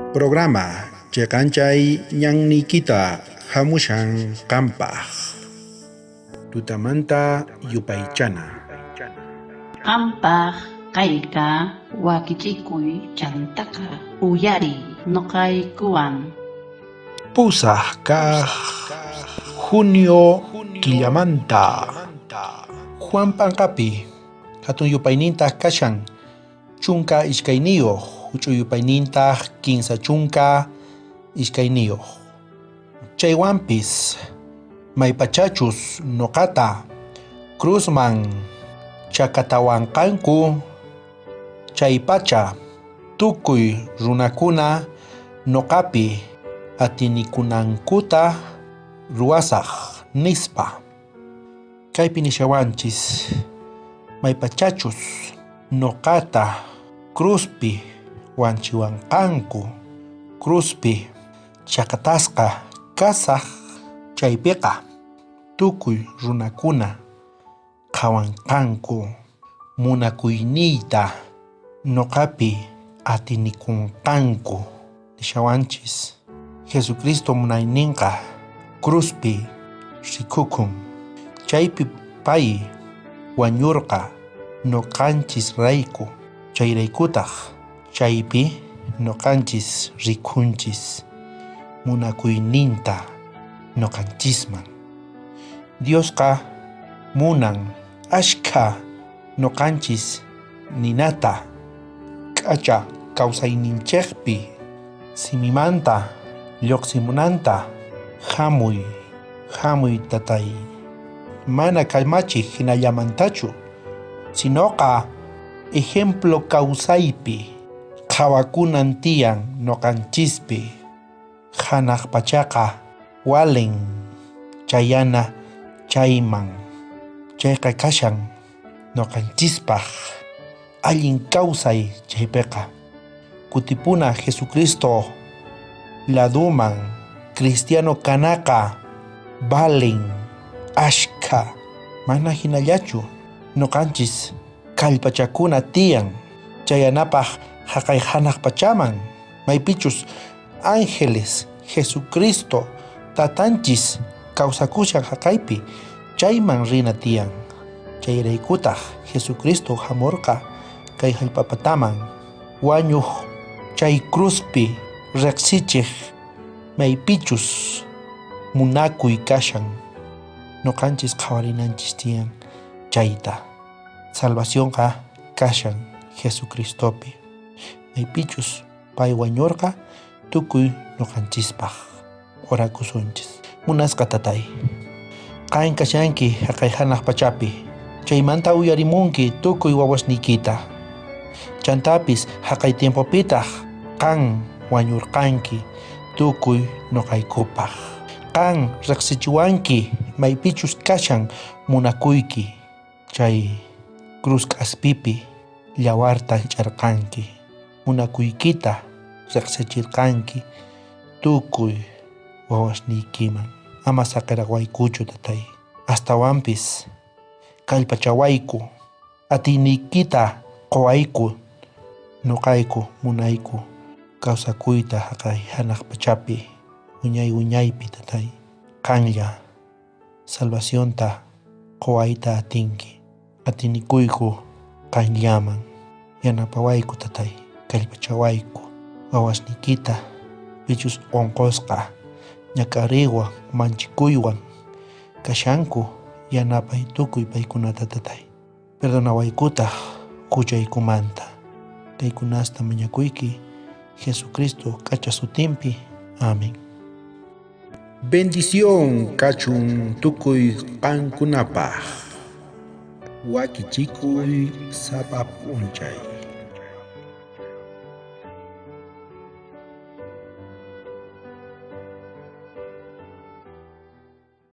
Programa cheqanchay ñanniykita hamushan qampaq. Tutamanta yupaychana. Qampaq kayqa wakichikuy chantaqa uyariy noqaykuwan. 8 kaq junio killamanta Juan p'anqapi hatun yupaynintaq kashan 12, huch'uy yupaynintaq 32. Chaywanpis maypachachus noqata cruzman chakatawanqanku chaypacha tukuy runakuna noqapi atinikunankuta ruwasaj nispa. Kaypi nishawanchis maypachachus noqata cruzpi wanchiwanqanku, cruzpi chakatasqa kasaj chaypiqa tukuy runakuna qhawanqanku munakuyniyta noqapi atinikunqanku nishawanchis. Jesucristo munayninqa cruzpi rikukun, chaypi pay wañurqa noqanchisrayku, chayraykutaq chaypi noqanchis rikunchis munakuyninta noqanchisman. Diosqa munan ashkha noqanchis ninata k'acha kawsayninchejpi simimanta lluqsimunanta hamuy, hamuy tatay. Mana kamachiq hinallamantachu, sinoqa ejemplo kawsaypi qhawakunan tiyan noqanchispi. Hanaq pachaqa walen chayana chayman, chayqa kashan noqanchispaq allin kawsay chaypiqa. Kutipuna Jesucristo laduman cristiano kanaqa valen ashkha, mana hinallachu noqanchis kallpachakuna tiyan chayanapaq haqay hanaq pachaman, maypichus ángeles Jesucristo tatanchis kawsakushan haqaypi chayman rina tiyan. Chayraykutaq Jesucristo hamurqa kay hallp'apataman wañuq chay cruzpi riqsichiq maypichus munakuy kashan noqanchis qhawarinanchis tiyan chayta. Salvacionqa kashan Jesucristopi, maypichus pay wañurqa tukuy noqanchispaq. Orakusunchis. Munasqa tatay, qan kashanki haqay hanaq pachapi, chaymanta uyarimunki tukuy wawasniykita. Chantapis haqay tiempopitaq qan wañurqanki tukuy noqaykupaq. Qan riqsichiwanki maypichus kashan munakuyki, chay cruz k'aspipi llawarta hich'arqanki, munakuykita riqsichirqanki tukuy wawasniykiman. Ama saqiraqwaykuchu tatay, astawanpis kallpachawayku, atiyniykita quwayku, noqayku munayku kawsakuyta haqay hanaq pachapi wiñay wiñaypi tatay. Qanlla salvacionta quwayta atinki, atinikuyku qanllaman. Yanapawayku tatay, kallpachawayku wawasniykita pichus unqusqa ñak'ariywan manchikuywan kashanku, yanapay tukuy paykunata tatay. Perdonawaykutaq huchaykumanta. Kaykunasta mañakuyki Jesucristo k'acha sutinpi. Amén. Bendición kachun tukuy qankunapaq. Wakichikuy sapa p'unchay.